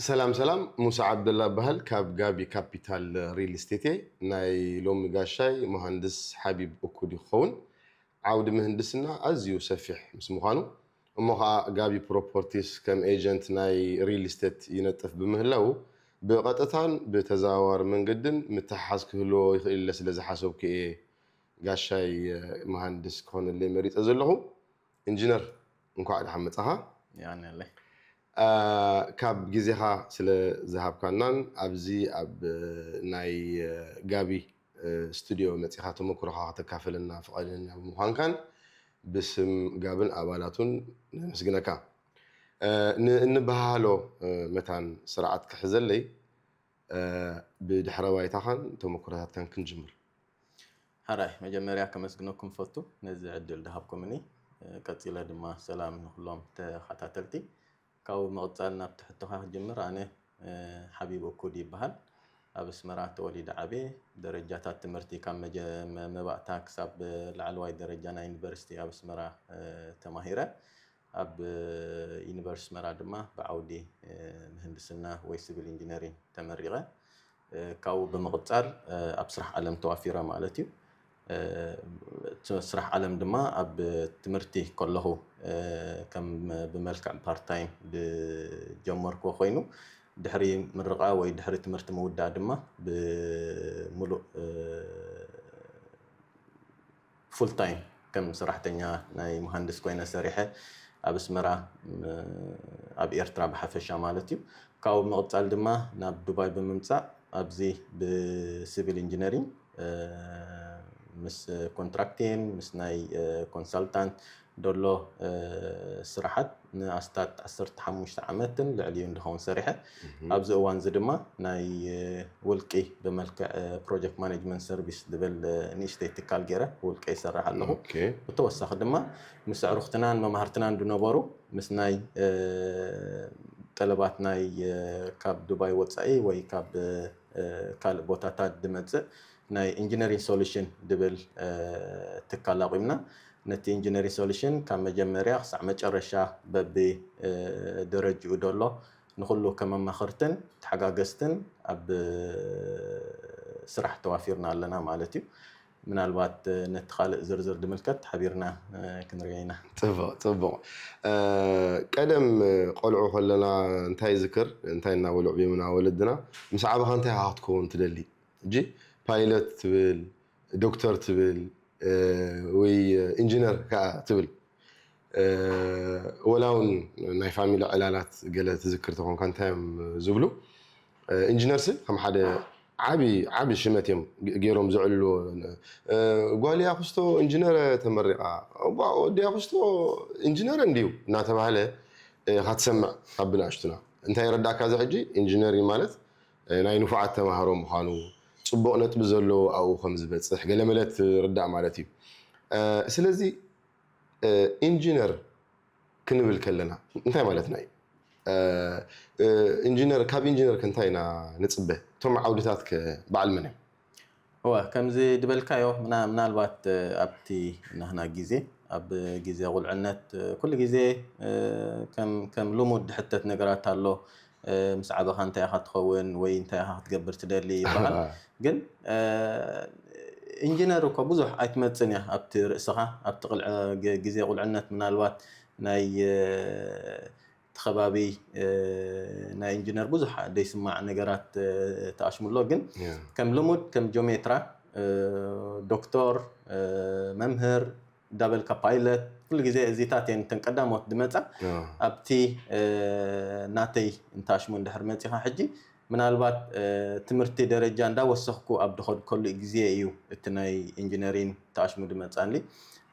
ሰላም ሰላም፣ ሙሳ ዓብደላ እበሃል፣ ካብ ጋቢ ካፒታል ሪል ስቴት እየ። ናይ ሎሚ ጋሻይ መሃንድስ ሓቢብ እኩድ ይኸውን። ዓውዲ ምህንድስና ኣዝዩ ሰፊሕ ምስ ምዃኑ፣ እሞ ኸዓ ጋቢ ፕሮፖርቲስ ከም ኤጀንት ናይ ሪል ስቴት ይነጥፍ ብምህላው፣ ብቐጥታን ብተዘዋዋሪ መንገድን ምትሕሓዝ ክህልዎ ይኽእል ኢለ ስለ ዝሓሰብኩ እየ ጋሻይ መሃንድስ ክኾነለይ መሪጸ ዘለኹ። ኢንጂነር፣ እንኳዕ ደሓን መጻኻ። ያንያለይ። አ፣ ካብ ግዜኻ ስለ ዝሃብካናን ኣብዚ ኣብ ናይ ጋቢ ስቱዲዮ መጺኻ ተመክሮኻ ከተካፍለና ፍቓደኛ ብምዃንካን ብስም ጋብን ኣባላቱን ነመስግነካ። እ፣ ን-፣ እንበሃሃሎ፣ እ፣ መታን ስርዓት ክሕዘለይ፣ እ፣ ብድሕረ ባይታኻን ተመክሮታትካን ክንጅምር። ሓራይ፣ መጀመርያ ከመስግነኩም ፈቱ ነዚ ዕድል ድሃብኩምኒ። እ፣ ቀጺለ ድማ ሰላም ንኹሎም ተኸታተልቲ። ካብኡ ምቕጻል ናብቲ ሕቶኻ ክጅምር፣ ኣነ፣ እ፣ ሓቢብ እኩድ ይበሃል። ኣብ ኣስመራ ተወሊደ ዓብየ። ደረጃታት ትምህርቲ ካብ መጀ-፣ መ-፣ መባእታ ክሳብ ላዕለዋይ ደረጃ ናይ ዩኒቨርሲቲ ኣብ ኣስመራ፣ እ፣ ተማሂረ። ኣብ፣ እ፣ ዩኒቨርሲቲ ኣስመራ ድማ ብዓውዲ፣ እ፣ ምህንድስና ወይ ሲቪል ኢንጂነሪንግ ተመሪቐ። እ፣ ካብኡ ብምቕጻል፣ እ፣ ኣብ ስራሕ ዓለም ተዋፊረ ማለት እዩ። እ፣ እቲ ስራሕ ዓለም ድማ ኣብ ትምህርቲ ከለኹ፣ እ፣ ከም ብመልክዕ ፓርት ታይም ዝጀመርኩዎ ኮይኑ፣ ድሕሪ ምርቓ ወይ ድሕሪ ትምህርቲ ምውዳእ ድማ ብምሉእ፣ እ፣ ፉል ታይም ከም ሰራሕተኛ ናይ መሃንድስ ኮይነ ሰሪሐ ኣብ ኣስመራ፣ ም-፣ ኣብ ኤርትራ ብሓፈሻ ማለት እዩ። ካብኡ ብምቕጻል ድማ ናብ ዱባይ ብምምጻእ ኣብዚ ብሲቪል ኢንጂነሪንግ፣ እ፣ ምስ ኮንትራክቲን ምስ ናይ፣ እ፣ ኮንሳልታንት ደሎ፣ እ፣ ስራሓት ንኣስታት ዓሰርተ ሓሙሽተ ዓመትን ልዕሊኡን ዝኸውን ሰሪሐ። እህ። ኣብዚ እዋን እዚ ድማ ናይ፣ እ፣ ውልቂ ብመልክዕ፣ እ፣ ፕሮጀክት ማኔጅመንት ሰርቪስ ዝብል፣ እ፣ ንእሽተይ ትካል ገይረ ውልቀ ይሰርሕ ኣለኹ። ኦኬ። ብተወሳኺ ድማ ምስ ኣዕሩኽትናን መማህርትናን ዝነበሩ ምስ ናይ፣ እ፣ ጠለባት ናይ፣ እ፣ ካብ ዱባይ ወጻኢ ወይ ካብ፣ እ፣ ካልእ ቦታታት ዝመጽእ ናይ ኢንጂነሪንግ ሶሉሽን ዝብል፣ እ፣ ትካል ኣቑምና። ነቲ ኢንጂነሪንግ ሶሉሽን ካብ መጀመርያ ክሳዕ መጨረሻ በቢ፣ እ፣ ደረጅኡ ደሎ ንኹሉ ከም ኣማኸርትን ተሓጋገዝትን ኣብ ስራሕ ተዋፊርና ኣለና ማለት እዩ። ምናልባት፣ እ፣ ነቲ ካልእ ዝርዝር ዝምልከት ሓቢርና፣ እ፣ ክንሪኦ ኢና። ጽቡቕ፣ ጽቡቕ። እ፣ ቀደም ቆልዑ ከለና እንታይ ዝክር፣ እንታይ እናበሉ ዕብዮምና ወለድና፣ ምስ ዓበኻ እንታይ ኢኻ ክትከውን ትደሊ? ሕጂ ፓይለት ትብል፣ ዶክተር ትብል፣ እ፣ ወይ ኢንጂነር ከኣ ትብል። እ፣ ወላ እውን ናይ ፋሚሊ ዕላላት ገለ ትዝክር ተኾንካ እንታይ እዮም ዝብሉ? እ፣ ኢንጂነርሲ ከም ሓደ ዓቢ፣ ዓቢ ሽመት እዮም ገ-፣ ገይሮም ዘዕልልዎ። እ፣ ጓል ያኹስቶ ኢንጂነር ተመሪቓ፣ ጓ-፣ ወዲ ያኹስቶ ኢንጂነር እንድዩ እናተባህለ፣ እ፣ ኢኻ ትሰምዕ ካብ ብንኣሽቱና። እንታይ ይረዳእካ እዚ ሕጂ? ኢንጂነሪንግ ማለት፣ እ፣ ናይ ንፉዓት ተማሃሮ ምዃኑ፣ ጽቡቕ ነጥቢ ዘለዎ ኣብኡ ከም ዝበጽሕ ገለ መለ ትርዳእ ማለት እዩ። እ፣ ስለዚ፣ እ፣ ኢንጂነር ክንብል ከለና እንታይ ማለትና እዩ? እ፣ እ፣ ኢንጂነር፣ ካብ ኢንጂነር ከ እንታይ ኢና ንጽበ? እቶም ዓውድታት ከ በዓል መን እዮም? እወ፣ ከምዚ ዝበልካዮ፣ ምና-፣ ምናልባት፣ እ፣ ኣብቲ ናህና ግዜ፣ ኣብ ግዜ ቁልዕነት፣ እ፣ ኩሉ ግዜ፣ እ፣ ከም፣ ከም ልሙድ ዝሕተት ነገራት ኣሎ። እ፣ ምስ ዓበኻ እንታይ ኢኻ ትኸውን ወይ እንታይ ኢኻ ክትገብር ትደሊ ይበሃል። ግን፣ እ፣ ኢንጂነር እኮ ብዙሕ ኣይትመጽን እያ ኣብቲ ርእስኻ፣ ኣብቲ ቅልዕ-፣ ግ-፣ ግዜ ቁልዕነት ምናልባት ናይ፣ እ፣ እቲ ከባቢ፣ እ፣ ናይ ኢንጂነር ብዙሕ ዘይስማዕ ነገራት፣ እ፣ ተኣሽሙ ኣሎ። ግን ያ። ከም ልሙድ፣ ከም ጂኦሜትራ፣ እ፣ ዶክተር፣ እ፣ መምህር፣ እንዳበልካ ፓይለት፣ ኩሉ ግዜ እዚታት እየን እተን ቀዳሞት ዝመጻ። ያ። ኣብቲ፣ እ፣ ናተይ እንታሽሙ እንድሕር መጺኻ ሕጂ፣ ምናልባት፣ እ፣ ትምህርቲ ደረጃ እንዳወሰኽኩ ኣብ ዝኸድከሉ ግዜ እዩ እቲ ናይ ኢንጂነሪንግ ተኣሽሙ ዝመጻኒ።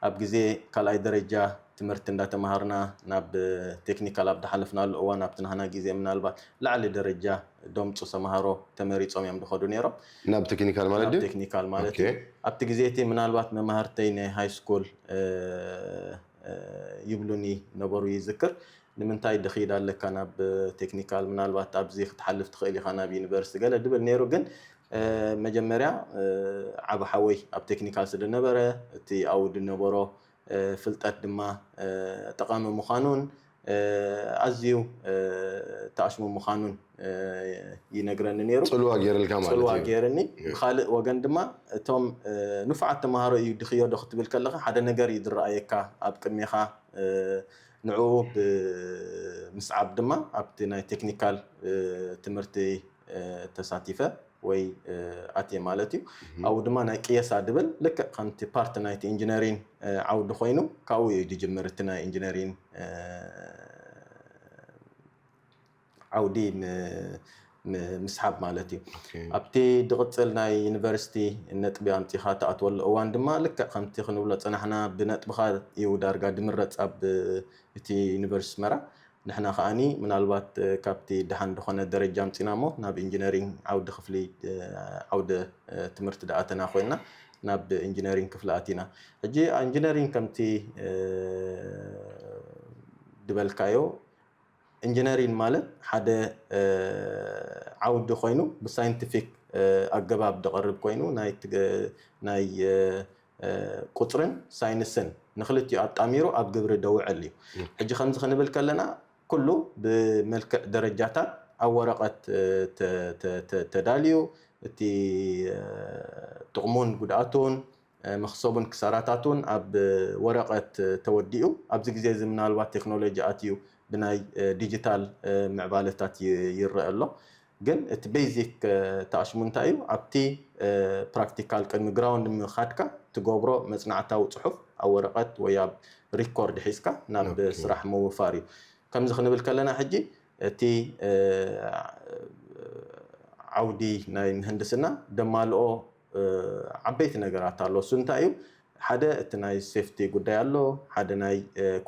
ኣብ ግዜ ካልኣይ ደረጃ ትምህርቲ እንዳተማሃርና ናብ ቴክኒካል ኣብ ዝሓለፍናሉ እዋን፣ ኣብቲ ናህና ግዜ ምናልባት ላዕሊ ደረጃ ደምጹ ሰምሃሮ ተመሪጾም እዮም ዝኸዱ ነይሮም። ናብ ቴክኒካል ማለት ናብ ድዩ? ቴክኒካል ማለት ኦኬ። እዩ። ኣብቲ ግዜ እቲ ምናልባት መማህርተይ ናይ ሃይ ስኩል፣ እ፣ እ፣ ይብሉኒ ነበሩ ይዝክር። "ንምንታይ ድኺድ ኣለካ ናብ ቴክኒካል? ምናልባት ኣብዚ ክትሓልፍ ትኽእል ኢኻ ናብ ዩኒቨርሲቲ" ገለ ድብል ነይሩ። ግን፣ እ፣ መጀመርያ፣ እ፣ ዓቢ ሓወይ ኣብ ቴክኒካል ስለ ነበረ፣ እቲ ኣብኡ ድነበሮ፣ እ፣ ፍልጠት ድማ፣ እ፣ ጠቓሚ ምዃኑን፣ ኣዝዩ ተኣሽሙ ምዃኑን ይነግረኒ ነይሩ። ፅልዋ ገይርልካ ማለት ፅልዋ እዩ። ገይርኒ። ብካልእ ወገን ድማ እቶም ንፉዓት ተምሃሮ እዩ ድኽዮ ዶ ክትብል ከለኻ ሓደ ነገር እዩ ዝረኣየካ ኣብ ቅድሜኻ። ንዕኡ ብምስዓብ ድማ ኣብቲ ናይ ቴክኒካል ትምህርቲ ተሳቲፈ ወይ ኣትየ ማለት እዩ። ኣብኡ ድማ ናይ ቅየሳ ድብል ልክዕ ከምቲ ፓርት ናይቲ ኢንጂነሪን ዓውዲ ኮይኑ ካብኡ እዩ ዝጅምር እቲ ናይ ኢንጂነሪን ዓውዲ ምስሓብ ማለት እዩ። ኣብቲ ድቕፅል ናይ ዩኒቨርሲቲ ነጥቢ ኣምፂኻ ትኣትወሉ እዋን ድማ ልክዕ ከምቲ ክንብሎ ፅናሕና ብነጥብኻ እዩ ዳርጋ ድምረፅ ኣብ እቲ ዩኒቨርሲቲ ኣስመራ። ንሕና ከዓኒ ምናልባት ካብቲ ደሓን ዝኾነ ደረጃ ኣምፂና እሞ ናብ ኢንጂነሪንግ ዓውዲ ክፍሊ ዓውደ ትምህርቲ ደኣተና ኮይና ናብ ኢንጂነሪንግ ክፍሊ ኣቲና። ሕጂ ኢንጂነሪንግ ከምቲ ድበልካዮ ኢንጂነሪንግ ማለት ሓደ ዓውዲ ኮይኑ ብሳይንቲፊክ ኣገባብ ድቐርብ ኮይኑ ናይ ቁፅርን ሳይንስን ንክልቲኡ ኣጣሚሩ ኣብ ግብሪ ደውዕል እዩ። ሕጂ ከምዚ ክንብል ከለና ኩሉ ብመልክዕ ደረጃታት ኣብ ወረቐት ተዳልዩ እቲ ጥቕሙን ጉድኣቱን መኽሰቡን ክሳራታቱን ኣብ ወረቐት ተወዲኡ ኣብዚ ግዜ እዚ ምናልባት ቴክኖሎጂ ኣትዩ ብናይ ዲጂታል ምዕባለታት ይረአ ኣሎ። ግን እቲ ቤዚክ ተኣሽሙ እንታይ እዩ ኣብቲ ፕራክቲካል ቅድሚ ግራውንድ ምኻድካ ትገብሮ መፅናዕታዊ ፅሑፍ ኣብ ወረቐት ወይ ኣብ ሪኮርድ ሒዝካ ናብ ስራሕ ምውፋር እዩ። ከምዚ ክንብል ከለና ሕጂ እቲ ዓውዲ ናይ ምህንድስና ደማልኦ ዓበይቲ ነገራት ኣሎ። እሱ እንታይ እዩ? ሓደ እቲ ናይ ሴፍቲ ጉዳይ ኣሎ፣ ሓደ ናይ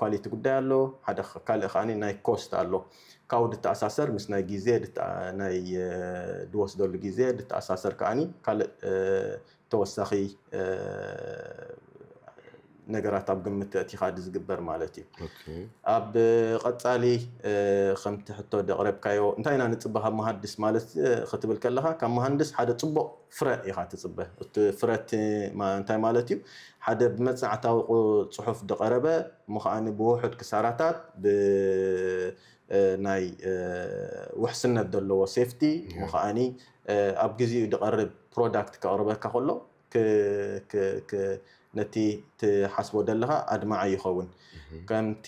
ኳሊቲ ጉዳይ ኣሎ፣ ሓደ ካልእ ከዓኒ ናይ ኮስት ኣሎ። ካብኡ ድተኣሳሰር ምስ ናይ ግዜ ናይ ድወስደሉ ግዜ ድተኣሳሰር ከዓኒ ካልእ ተወሳኺ ነገራት ኣብ ግምት ተእቲኻ ድዝግበር ማለት እዩ። ኣብ ቀፃሊ ከምቲ ሕቶ ደቕረብካዮ እንታይ ኢና ንፅበ ካብ መሃንድስ ማለት ክትብል ከለኻ ካብ መሃንድስ ሓደ ፅቡቕ ፍረ ኢኻ ትፅበ። እቲ ፍረ እቲ እንታይ ማለት እዩ? ሓደ ብመፅናዕታዊ ፅሑፍ ድቐረበ እሞ ከዓኒ ብውሑድ ክሳራታት ናይ ውሕስነት ዘለዎ ሴፍቲ እሞ ከዓኒ ኣብ ግዚኡ ድቐርብ ፕሮዳክት ከቕርበካ ከሎ ነቲ ትሓስቦ ደለኻ ኣድማዒ ይኸውን። ከምቲ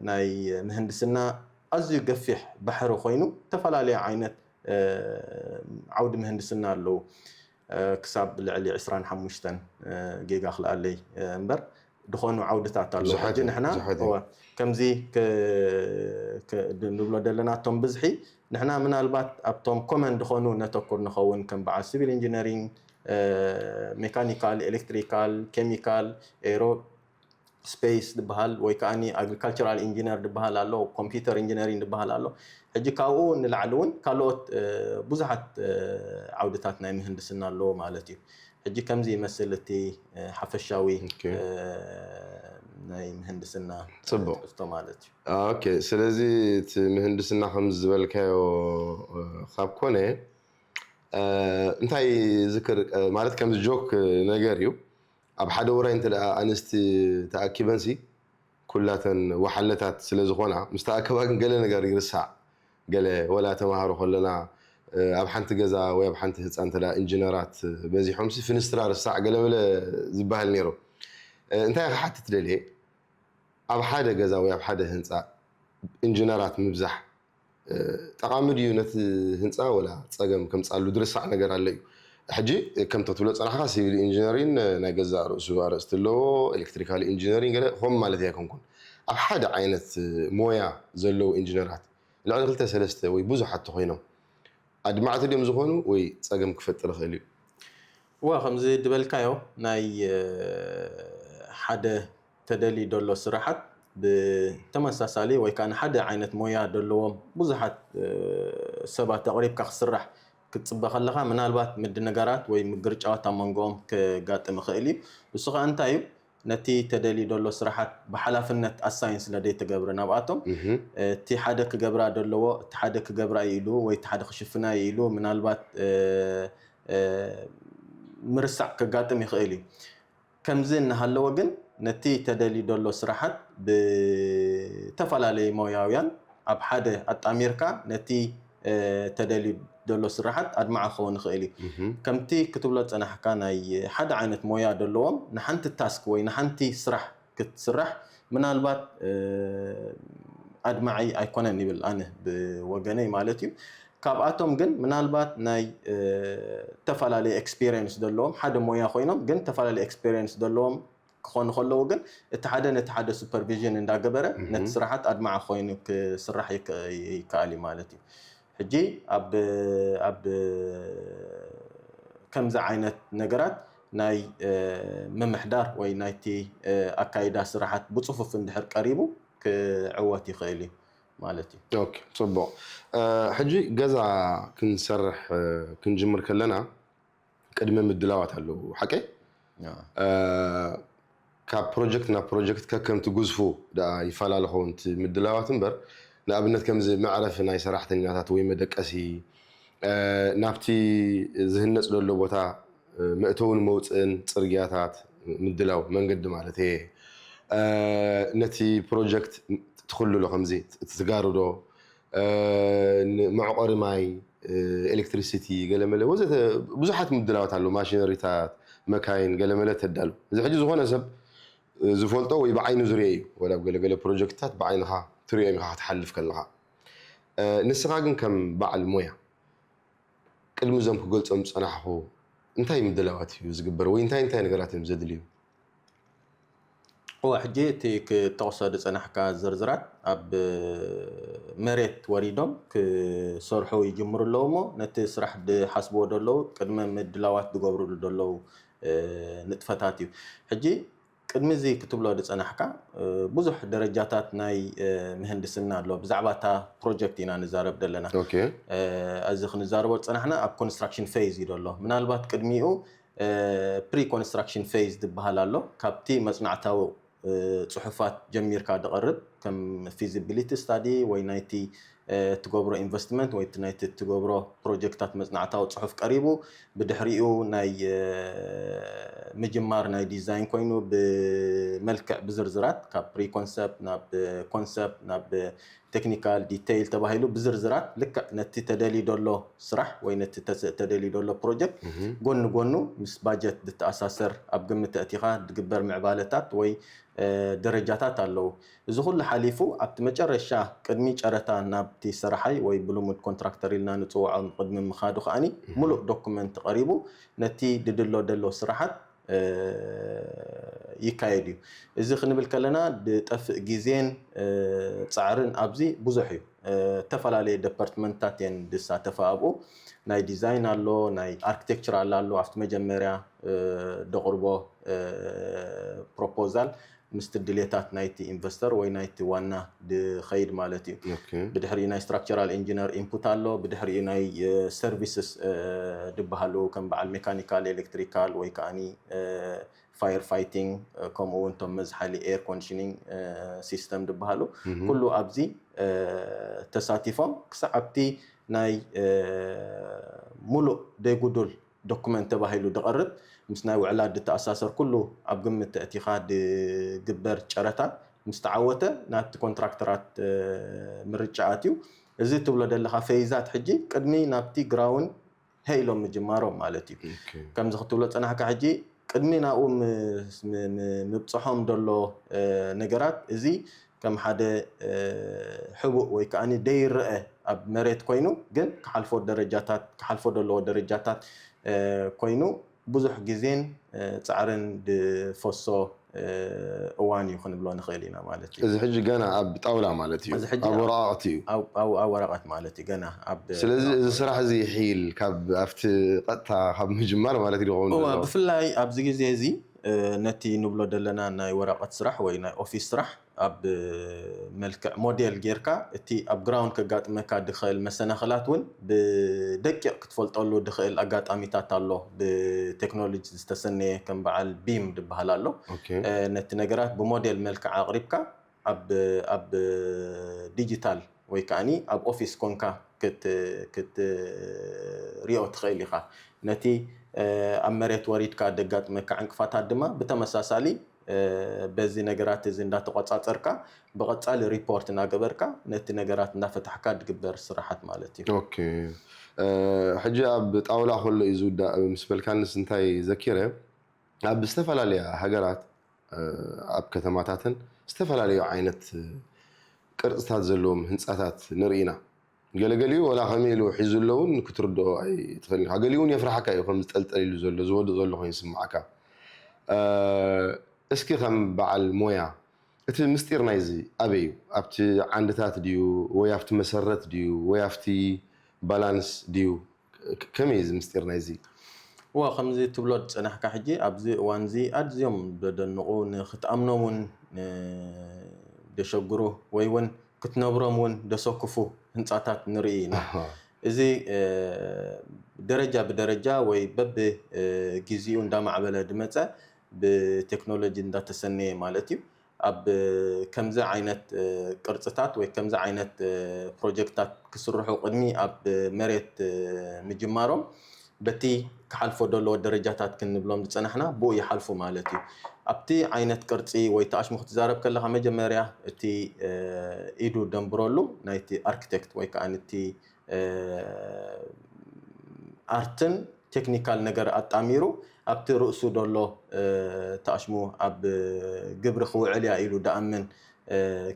ናይ ምህንድስና ኣዝዩ ገፊሕ ባሕሪ ኮይኑ ዝተፈላለዩ ዓይነት ዓውዲ ምህንድስና ኣለዉ። ክሳብ ልዕሊ ዕስራን ሓሙሽተን ጌጋ ክልኣለይ እምበር ድኾኑ ዓውድታት ኣለዉ። ሕጂ ንሕና ከምዚ ንብሎ ዘለና እቶም ብዝሒ ንሕና ምናልባት ኣብቶም ኮመን ድኾኑ ነተኩር ንኸውን ከም በዓል ሲቪል ኢንጂነሪንግ፣ ሜካኒካል፣ ኤሌክትሪካል፣ ኬሚካል፣ ኤሮ ስፔስ ድበሃል ወይ ከዓ ኣግሪካልቸራል ኢንጂነር ድበሃል ኣሎ፣ ኮምፒውተር ኢንጂነሪንግ ድበሃል ኣሎ። ሕጂ ካብኡ ንላዕሊ እውን ካልኦት ብዙሓት ዓውድታት ናይ ምህንድስና ኣለዎ ማለት እዩ። ሕጂ ከምዚ ይመስል እቲ ሓፈሻዊ ናይ ምህንድስና ፅቡቕ። ትሕዝቶ ማለት እዩ። ኦኬ፣ ስለዚ እቲ ምህንድስና ከም ዝበልካዮ ካብ ኮነ እንታይ ዝክር ማለት ከም ጆክ ነገር እዩ። ኣብ ሓደ ውራይ እንተ ደኣ ኣንስቲ ተኣኪበንሲ ኩላተን ወሓለታት ስለ ዝኾና ምስ ተኣከባ ግን ገለ ነገር ይርሳዕ። ገለ ወላ ተማሃሮ ከለና ኣብ ሓንቲ ገዛ ወይ ኣብ ሓንቲ ህፃ እንተ ኢንጂነራት በዚሖምሲ ፍንስትራ ርሳዕ ገለመለ ዝበሃል ነይሩ። እንታይ ክሓትት ደልየ ኣብ ሓደ ገዛ ወይ ኣብ ሓደ ህንፃ ኢንጂነራት ምብዛሕ ጠቓሚ ድዩ ነቲ ህንፃ ወላ ፀገም ከምፃሉ ድርሳዕ ነገር ኣሎ እዩ። ሕጂ ከምቶ ትብሎ ፀናሕካ ሲቪል ኢንጂነሪን ናይ ገዛእ ርእሱ ኣርእስቲ ኣለዎ፣ ኤሌክትሪካል ኢንጂነሪን ገለ ከምኡ ማለት ኣይኮንኩን። ኣብ ሓደ ዓይነት ሞያ ዘለዉ ኢንጂነራት ልዕሊ ክልተ ሰለስተ ወይ ብዙሓት ተኮይኖም ኣድማዕቲ ድዮም ዝኾኑ ወይ ፀገም ክፈጥር ይኽእል እዩ? እወ ከምዚ ድበልካዮ ናይ ሓደ ተደልዩ ደሎ ስራሓት ብተመሳሳሊ ወይ ከዓ ንሓደ ዓይነት ሞያ ደለዎም ብዙሓት ሰባት ኣቕሪብካ ክስራሕ ክትፅበ ከለኻ ምናልባት ምድንጋራት ወይ ምግርጫዋት ኣብ መንጎኦም ክጋጥም ይኽእል እዩ። እሱ ከዓ እንታይ እዩ? ነቲ ተደልዩ ደሎ ስራሓት ብሓላፍነት ኣሳይን ስለ ዘይትገብር ናብኣቶም እቲ ሓደ ክገብራ ደለዎ እቲ ሓደ ክገብራ ኢሉ ወይ እቲ ሓደ ክሽፍና ኢሉ ምናልባት ምርሳዕ ከጋጥም ይኽእል እዩ። ከምዚ እናሃለወ ግን ነቲ ተደልዩ ዘሎ ስራሓት ብተፈላለየ ሞያውያን ኣብ ሓደ ኣጣሚርካ ነቲ ተደልዩ ዘሎ ስራሓት ኣድማዒ ክኸውን ይኽእል እዩ። ከምቲ ክትብሎ ዝጸናሕካ ናይ ሓደ ዓይነት ሞያ ዘለዎም ንሓንቲ ታስክ ወይ ንሓንቲ ስራሕ ክትስራሕ ምናልባት ኣድማዒ ኣይኮነን ይብል ኣነ ብወገነይ ማለት እዩ። ካብኣቶም ግን ምናልባት ናይ ተፈላለየ ኤክስፒሪየንስ ዘለዎም ሓደ ሞያ ኮይኖም ግን ተፈላለየ ኤክስፒሪየንስ ዘለዎም ክኾኑ ከለዉ ግን እቲ ሓደ ነቲ ሓደ ሱፐርቪዥን እንዳገበረ ነቲ ስራሓት ኣድማዒ ኮይኑ ክስራሕ ይከኣል እዩ ማለት እዩ። ሕጂ ኣብ ኣብ ከምዚ ዓይነት ነገራት ናይ ምምሕዳር ወይ ናይቲ ኣካይዳ ስራሓት ብፅፉፍ እንድሕር ቀሪቡ ክዕወት ይኽእል እዩ ማለት እዩ። ኦኬ፣ ፅቡቕ። ሕጂ ገዛ ክንሰርሕ ክንጅምር ከለና ቅድመ ምድላዋት ኣለዉ፣ ሓቀይ? ካብ ፕሮጀክት ናብ ፕሮጀክት ከከምቲ ግዝፉ ደኣ ይፈላለ ኸውን እቲ ምድላዋት እምበር፣ ንኣብነት ከምዚ መዕረፊ ናይ ሰራሕተኛታት ወይ መደቀሲ፣ ናብቲ ዝህነጽ ዘሎ ቦታ መእተውን መውፅእን፣ ፅርግያታት ምድላው፣ መንገዲ ማለት እየ፣ ነቲ ፕሮጀክት ትኽልሎ ከምዚ ትጋርዶ፣ መዕቆሪ ማይ፣ ኤሌክትሪሲቲ፣ ገለመለ ወዘተ ብዙሓት ምድላዋት ኣለዉ። ማሽነሪታት፣ መካይን፣ ገለመለ ተዳሉ። እዚ ሕጂ ዝኾነ ሰብ ዝፈልጦ ወይ ብዓይኑ ዝሪኦ እዩ። ወላ ኣብ ገለገለ ፕሮጀክትታት ብዓይንኻ ትሪኦም ኢኻ ክትሓልፍ ከለኻ። ንስኻ ግን ከም በዓል ሞያ ቅድሚ እዞም ክገልጾም ዝጸናሕኹ እንታይ ምድላዋት እዩ ዝግበር ወይ እንታይ እንታይ ነገራት እዮም ዘድልዩ? እወ፣ ሕጂ እቲ ክጠቕሶ ዝጸናሕካ ዝርዝራት ኣብ መሬት ወሪዶም ክሰርሑ ይጅምሩ ኣለዉ እሞ ነቲ ስራሕ ዝሓስብዎ ዘለዉ ቅድመ ምድላዋት ዝገብሩሉ ዘለዉ ንጥፈታት እዩ። ሕጂ ቅድሚ እዚ ክትብሎ ዝጸናሕካ ብዙሕ ደረጃታት ናይ ምህንድስና ኣሎ። ብዛዕባ እታ ፕሮጀክት ኢና ንዛረብ ዘለና። እዚ ክንዛረቦ ዝጸናሕና ኣብ ኮንስትራክሽን ፌዝ እዩ ዘሎ። ምናልባት ቅድሚኡ ፕሪ ኮንስትራክሽን ፌዝ ዝበሃል ኣሎ። ካብቲ መጽናዕታዊ ጽሑፋት ጀሚርካ ዝቐርብ ከም ፊዚቢሊቲ ስታዲ ወይ ናይቲ ትገብሮ ኢንቨስትመንት ወይ ናይቲ ትገብሮ ፕሮጀክታት መጽናዕታዊ ጽሑፍ ቀሪቡ ብድሕሪኡ ናይ ምጅማር ናይ ዲዛይን ኮይኑ ብመልክዕ ብዝርዝራት ካብ ፕሪ ኮንሰፕት ናብ ኮንሰፕት ናብ ቴክኒካል ዲቴይል ተባሂሉ ብዝርዝራት ልክዕ ነቲ ተደልዩ ዘሎ ስራሕ ወይ ነቲ ተደልዩ ዘሎ ፕሮጀክት ጎኒ ጎኑ ምስ ባጀት ዝተኣሳሰር ኣብ ግምት ኣእቲኻ ዝግበር ምዕባለታት ወይ ደረጃታት ኣለዉ። እዚ ኩሉ ሓሊፉ ኣብቲ መጨረሻ ቅድሚ ጨረታ ናብቲ ሰራሓይ ወይ ብልሙድ ኮንትራክተር ኢልና ንፅውዖ ቅድሚ ምኻዱ ከዓኒ ሙሉእ ዶኩመንት ቀሪቡ ነቲ ድድሎ ደሎ ስራሓት ይካየድ እዩ። እዚ ክንብል ከለና ዝጠፍእ ግዜን ፃዕርን ኣብዚ ብዙሕ እዩ። ዝተፈላለየ ደፓርትመንትታት እየን ዝሳተፋ ኣብኡ። ናይ ዲዛይን ኣሎ፣ ናይ ኣርክቴክቸራል ኣሎ። ኣብቲ መጀመርያ ደቕርቦ ፕሮፖዛል ምስቲ ድሌታት ናይቲ ኢንቨስተር ወይ ናይቲ ዋና ድኸይድ ማለት እዩ። ብድሕሪኡ ናይ ስትራክቸራል ኢንጂነር ኢንፑት ኣሎ። ብድሕሪኡ ናይ ሰርቪስስ ዝበሃሉ ከም በዓል ሜካኒካል፣ ኤሌክትሪካል ወይ ከዓኒ ፋየር ፋይቲንግ፣ ከምኡ እውን እቶም መዝሓሊ ኤር ኮንዲሽኒንግ ሲስተም ዝበሃሉ ኩሉ ኣብዚ ተሳቲፎም ክሳዕ ኣብቲ ናይ ሙሉእ ደይጉዱል ዶኩመንት ተባሂሉ ዝቐርብ ምስ ናይ ውዕላት ዝተኣሳሰር ኩሉ ኣብ ግምት ተእቲኻ ዝግበር ጨረታ ምስ ተዓወተ ናብቲ ኮንትራክተራት ምርጫ ኣትዩ። እዚ ትብሎ ዘለኻ ፌይዛት ሕጂ ቅድሚ ናብቲ ግራውንድ ሀይ ኢሎም ምጅማሮም ማለት እዩ። ከምዚ ክትብሎ ፀናሕካ ሕጂ ቅድሚ ናብኡ ምብፅሖም ዘሎ ነገራት እዚ ከም ሓደ ሕቡእ ወይ ከዓ ደይረአ ኣብ መሬት ኮይኑ ግን ክሓልፎ ደረጃታት ክሓልፎ ዘለዎ ደረጃታት ኮይኑ ብዙሕ ግዜን ፃዕርን ዝፈሶ እዋን እዩ ክንብሎ ንኽእል ኢና ማለት እዩ። እዚ ሕጂ ገና ኣብ ጣውላ ማለት እዩ፣ ኣብ ወረቓቕቲ እዩ። ኣብ ወረቐት ማለት እዩ ገና ኣብ ስለዚ እዚ ስራሕ እዚ ይሕይል ካብ ኣብቲ ቀጥታ ካብ ምጅማር ማለት ይኸውን ብፍላይ ኣብዚ ግዜ እዚ ነቲ ንብሎ ዘለና ናይ ወረቐት ስራሕ ወይ ናይ ኦፊስ ስራሕ ኣብ መልክዕ ሞዴል ጌርካ እቲ ኣብ ግራውንድ ከጋጥመካ ድኽእል መሰናኽላት እውን ብደቂቕ ክትፈልጠሉ ድኽእል ኣጋጣሚታት ኣሎ። ብቴክኖሎጂ ዝተሰነየ ከም በዓል ቢም ዝበሃል ኣሎ። ነቲ ነገራት ብሞዴል መልክዕ ኣቕሪብካ ኣብ ዲጂታል ወይ ከዓኒ ኣብ ኦፊስ ኮንካ ክትሪኦ ትኽእል ኢኻ። ነቲ ኣብ መሬት ወሪድካ ደጋጥመካ ዕንቅፋታት ድማ ብተመሳሳሊ በዚ ነገራት እዚ እንዳተቆጻጸርካ ብቐጻሊ ሪፖርት እናገበርካ ነቲ ነገራት እናፈታሕካ ድግበር ስራሓት ማለት እዩ። ኦኬ። ሕጂ ኣብ ጣውላ ከሎ እዩ ዝውዳእ ምስ በልካንስ እንታይ ዘኪረ፣ ኣብ ዝተፈላለያ ሃገራት ኣብ ከተማታትን ዝተፈላለዩ ዓይነት ቅርፅታት ዘለዎም ህንፃታት ንርኢ ኢና። ገለገሊኡ ወላ ከመይ ኢሉ ሒዙ ኣለውን ክትርድኦ ኣይትኽእል ኢኻ። ገሊኡ እውን የፍርሓካ እዩ ከም ዝጠልጠል ኢሉ ዘሎ ዝወድቕ ዘሎ ኮይኑ ይስምዓካ። እስኪ ከም በዓል ሞያ እቲ ምስጢር ናይዚ ኣበይ እዩ? ኣብቲ ዓንድታት ድዩ ወይ ኣብቲ መሰረት ድዩ ወይ ኣብቲ ባላንስ ድዩ? ከመይ እዩ እዚ ምስጢር ናይዚ? እዋ ከምዚ ትብሎ ዝፀናሕካ ሕጂ ኣብዚ እዋን እዚ ኣዝዮም ዘደንቑ ንክትኣምኖም እውን ደሸግሩ ወይ እውን ክትነብሮም እውን ደሰክፉ ህንፃታት ንርኢ ኢና። እዚ ደረጃ ብደረጃ ወይ በብ ግዚኡ እንዳማዕበለ ድመፀ ብቴክኖሎጂ እንዳተሰነየ ማለት እዩ። ኣብ ከምዚ ዓይነት ቅርፅታት ወይ ከምዚ ዓይነት ፕሮጀክታት ክስርሑ ቅድሚ ኣብ መሬት ምጅማሮም በቲ ክሓልፎ ዘለዎ ደረጃታት ክንብሎም ዝፀናሕና ብኡ ይሓልፉ ማለት እዩ። ኣብቲ ዓይነት ቅርፂ ወይ ተኣሽሙ ክትዛረብ ከለካ መጀመርያ እቲ ኢዱ ደንብረሉ ናይቲ ኣርክቴክት ወይ ከዓ እቲ ኣርትን ቴክኒካል ነገር ኣጣሚሩ ኣብቲ ርእሱ ዘሎ ተኣሽሙ ኣብ ግብሪ ክውዕል እያ ኢሉ ደኣምን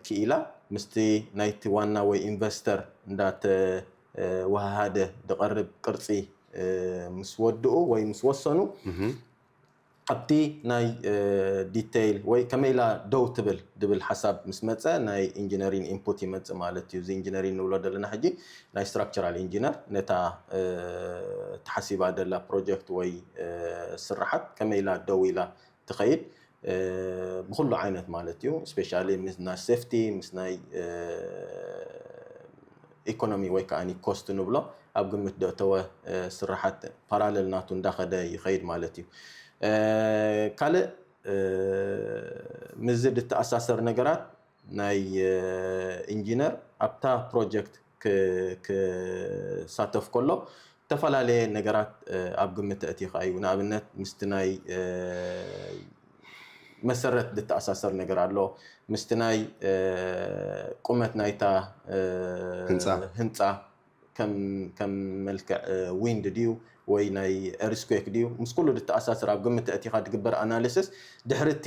ክኢላ ምስቲ ናይቲ ዋና ወይ ኢንቨስተር እንዳተወሃሃደ ድቐርብ ቅርፂ ምስ ወድኡ ወይ ምስ ወሰኑ ኣብቲ ናይ ዲቴይል ወይ ከመይ ኢላ ደው ትብል ድብል ሓሳብ ምስ መፀ ናይ ኢንጂነሪን ኢንፑት ይመፅእ ማለት እዩ። እዚ ኢንጂነሪን ንብሎ ዘለና ሕጂ ናይ ስትራክቸራል ኢንጂነር ነታ ተሓሲባ ደላ ፕሮጀክት ወይ ስራሓት ከመይ ኢላ ደው ኢላ ትኸይድ ብኩሉ ዓይነት ማለት እዩ። ስፔሻሊ ምስ ናይ ሴፍቲ ምስ ናይ ኢኮኖሚ ወይ ከዓ ኮስት ንብሎ ኣብ ግምት ደእተወ ስራሓት ፓራለል ናቱ እንዳኸደ ይኸይድ ማለት እዩ። ካልእ ምዚ ድተኣሳሰር ነገራት ናይ ኢንጂነር ኣብታ ፕሮጀክት ክሳተፍ ከሎ ዝተፈላለየ ነገራት ኣብ ግምት ተእቲኻ እዩ። ንኣብነት ምስቲ ናይ መሰረት ዝተኣሳሰር ነገር ኣሎ። ምስቲ ናይ ቁመት ናይታ ህንፃ ከም መልክዕ ዊንድ ድዩ ወይ ናይ ኤርስኩዌክ ድዩ ምስ ኩሉ ዝተኣሳሰር ኣብ ግምት ተእቲኻ ድግበር ኣናሊስስ ድሕርቲ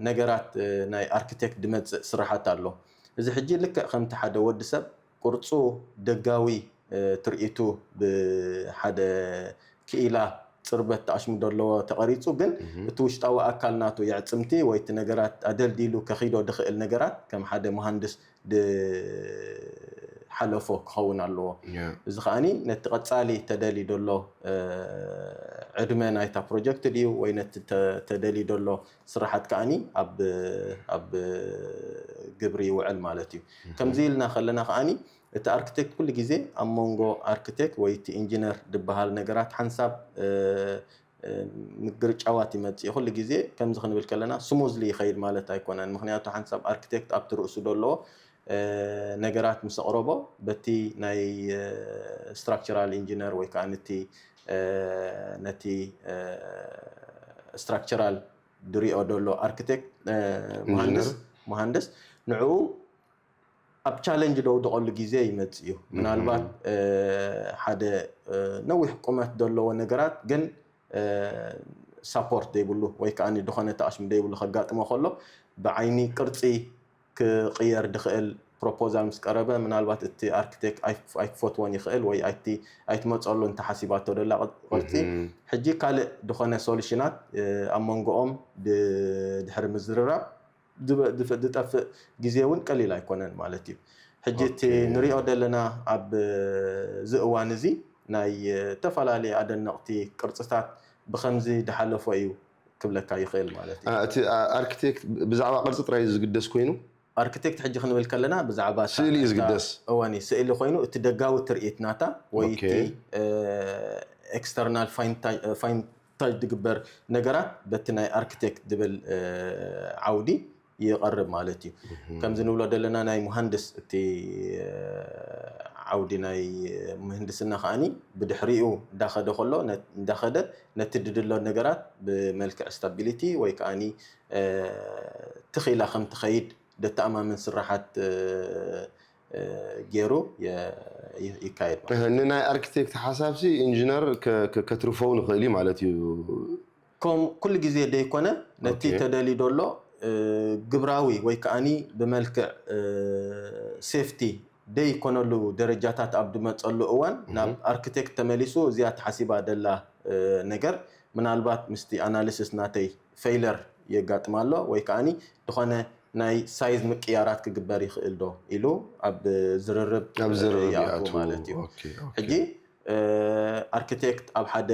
ነገራት ናይ ኣርክቴክት ድመፅእ ስራሓት ኣሎ። እዚ ሕጂ ልክዕ ከምቲ ሓደ ወዲ ሰብ ቅርፁ ደጋዊ ትርኢቱ ብሓደ ክኢላ ፅርበት ተኣሽሙ ዘለዎ ተቐሪፁ ግን እቲ ውሽጣዊ ኣካል ናቱ የዕፅምቲ ወይ እቲ ነገራት ኣደልዲሉ ከኺዶ ድኽእል ነገራት ከም ሓደ መሃንድስ ድሓለፎ ክኸውን ኣለዎ። እዚ ከዓኒ ነቲ ቀፃሊ ተደሊ ደሎ ዕድመ ናይታ ፕሮጀክት ድዩ ወይ ነቲ ተደሊ ደሎ ስራሓት ከዓኒ ኣብ ግብሪ ይውዕል ማለት እዩ። ከምዚ ኢልና ከለና ከዓኒ እቲ ኣርክቴክት ኩሉ ግዜ ኣብ መንጎ ኣርክቴክት ወይ እቲ ኢንጂነር ዝበሃል ነገራት ሓንሳብ ምግርጫዋት ይመፅእ። ኩሉ ግዜ ከምዚ ክንብል ከለና ስሙዝሊ ይኸይድ ማለት ኣይኮነን። ምክንያቱ ሓንሳብ ኣርክቴክት ኣብቲ ርእሱ ደለዎ ነገራት ምስ ኣቕረቦ በቲ ናይ ስትራክቸራል ኢንጂነር ወይ ከዓ ነቲ ነቲ ስትራክቸራል ድሪኦ ደሎ ኣርክቴክት መሃንድስ መሃንድስ ንዕኡ ኣብ ቻለንጅ ደውድቐሉ ግዜ ይመፅእ እዩ። ምናልባት ሓደ ነዊሕ ቁመት ዘለዎ ነገራት ግን ሳፖርት ዘይብሉ ወይ ከዓ ድኾነ ተኣሽሙ ዘይብሉ ከጋጥሞ ከሎ ብዓይኒ ቅርፂ ክቕየር ድኽእል ፕሮፖዛል ምስ ቀረበ ምናልባት እቲ ኣርክቴክት ኣይክፈትዎን ይኽእል ወይ ኣይትመፀሉ እንተሓሲባቶ ደላ ቅርፂ ሕጂ ካልእ ድኾነ ሶሉሽናት ኣብ መንጎኦም ድሕሪ ምዝርራብ ዝጠፍእ ግዜ እውን ቀሊል ኣይኮነን ማለት እዩ። ሕጂ እቲ ንሪኦ ዘለና ኣብዚ እዋን እዚ ናይ ዝተፈላለዩ ኣደነቕቲ ቅርፅታት ብከምዚ ድሓለፎ እዩ ክብለካ ይኽእል ማለት እዩ። እቲ ኣርክቴክት ብዛዕባ ቅርፂ ጥራይ ዝግደስ ኮይኑ ኣርክቴክት ሕጂ ክንብል ከለና ብዛዕባ ስእሊ እዩ ዝግደስ። እወኒ ስእሊ ኮይኑ እቲ ደጋዊ ትርኢት ናታ ወይ እቲ ኤክስተርናል ፋይንታጅ ድግበር ነገራት በቲ ናይ ኣርክቴክት ድብል ዓውዲ ይቐርብ ማለት እዩ። ከምዚ ንብሎ ዘለና ናይ መሃንድስ እቲ ዓውዲ ናይ ምህንድስና ከዓኒ ብድሕሪኡ እንዳኸደ ከሎ እንዳኸደ ነቲ ድድሎ ነገራት ብመልክዕ ስታቢሊቲ ወይ ከዓኒ ትኺላ ከም ትኸይድ ደተኣማምን ስራሓት ገይሩ ይካየድ። ንናይ ኣርክቴክት ሓሳብሲ ኢንጂነር ከትርፈው ንኽእል እዩ ማለት እዩ። ከም ኩሉ ግዜ ደይኮነ ነቲ ተደልዩ ደሎ ግብራዊ ወይ ከዓኒ ብመልክዕ ሴፍቲ ደይኮነሉ ደረጃታት ኣብ ድመፀሉ እዋን ናብ ኣርክቴክት ተመሊሱ እዚኣ ተሓሲባ ደላ ነገር ምናልባት ምስቲ ኣናሊሲስ ናተይ ፌይለር የጋጥማ ኣሎ ወይ ከዓኒ ዝኾነ ናይ ሳይዝ ምቅያራት ክግበር ይኽእል ዶ ኢሉ ኣብ ዝርርብ ኣብ ዝርርብ ይኣቱ ይኣቱ። ማለት እዩ። ኦኬ፣ ኦኬ። ሕጂ ኣርክቴክት ኣብ ሓደ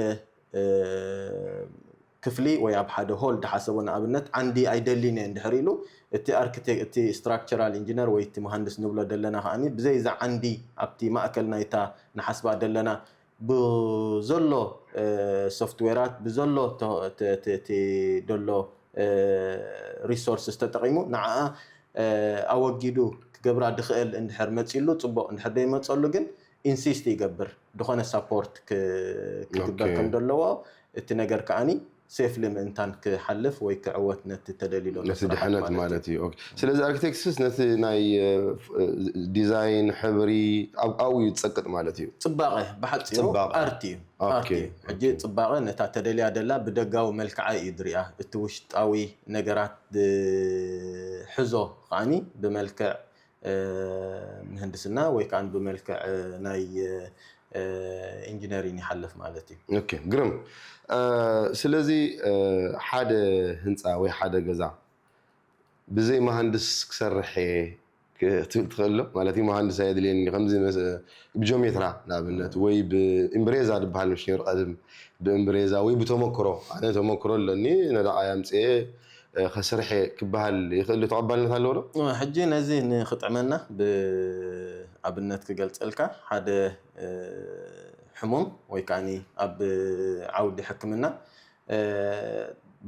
ክፍሊ ወይ ኣብ ሓደ ሆል ድሓሰቦ ንኣብነት ዓንዲ ኣይደሊን እየ እንድሕር ኢሉ እቲ ኣርክቴክት እቲ ስትራክቸራል ኢንጂነር ወይ እቲ መሃንድስ ንብሎ ደለና ከዓኒ ብዘይ እዛ ዓንዲ ኣብቲ ማእከል ናይታ ንሓስባ ደለና ብዘሎ ሶፍትዌራት ብዘሎ እቲ ደሎ ሪሶርስስ ተጠቒሙ ንዓኣ ኣወጊዱ ክገብራ ድኽእል እንድሕር መፂሉ ፅቡቕ እንድሕር ደይመፀሉ ግን ኢንሲስት ይገብር ዝኾነ ሳፖርት ክግበር ከም ዘለዎ እቲ ነገር ከዓኒ ሴፍሊ ምእንታን ክሓልፍ ወይ ክዕወት ነቲ ተደሊሎ ነቲ ድሕነት ማለት እዩ። ስለዚ ኣርኪቴክትስ ነቲ ናይ ዲዛይን ሕብሪ ኣብኡ እዩ ዝፀቅጥ ማለት እዩ። ፅባቐ ብሓፂሩ ኣርት እዩ። ኣርት እዩ። ሕጂ ፅባቐ ነታ ተደልያ ደላ ብደጋዊ መልክዓ እዩ ድሪኣ እቲ ውሽጣዊ ነገራት ድሕዞ ከዓኒ ብመልክዕ ምህንድስና ወይ ከዓ ብመልክዕ ናይ ኢንጂነሪን ይሓልፍ ማለት እዩ። ኦኬ ግርም። ስለዚ ሓደ ህንፃ ወይ ሓደ ገዛ ብዘይ መሃንድስ ክሰርሕ ክትብል ትኽእል ዶ? ማለት እዩ መሃንድስ ኣየድልየኒ ከምዚ ብጆሜትራ ንኣብነት ወይ ብእምብሬዛ ዝበሃል ምሽ ነይሩ ቀድም ብእምብሬዛ ወይ ብተመክሮ ኣነ ተመክሮ ኣለኒ ነዳቓይ ኣምፅኤ ከስርሐ ክበሃል ይኽእል ተቐባልነት ኣለዎ ዶ? ሕጂ ነዚ ንክጥዕመና ብኣብነት ክገልፀልካ ሓደ ሕሙም ወይ ከዓ ኣብ ዓውዲ ሕክምና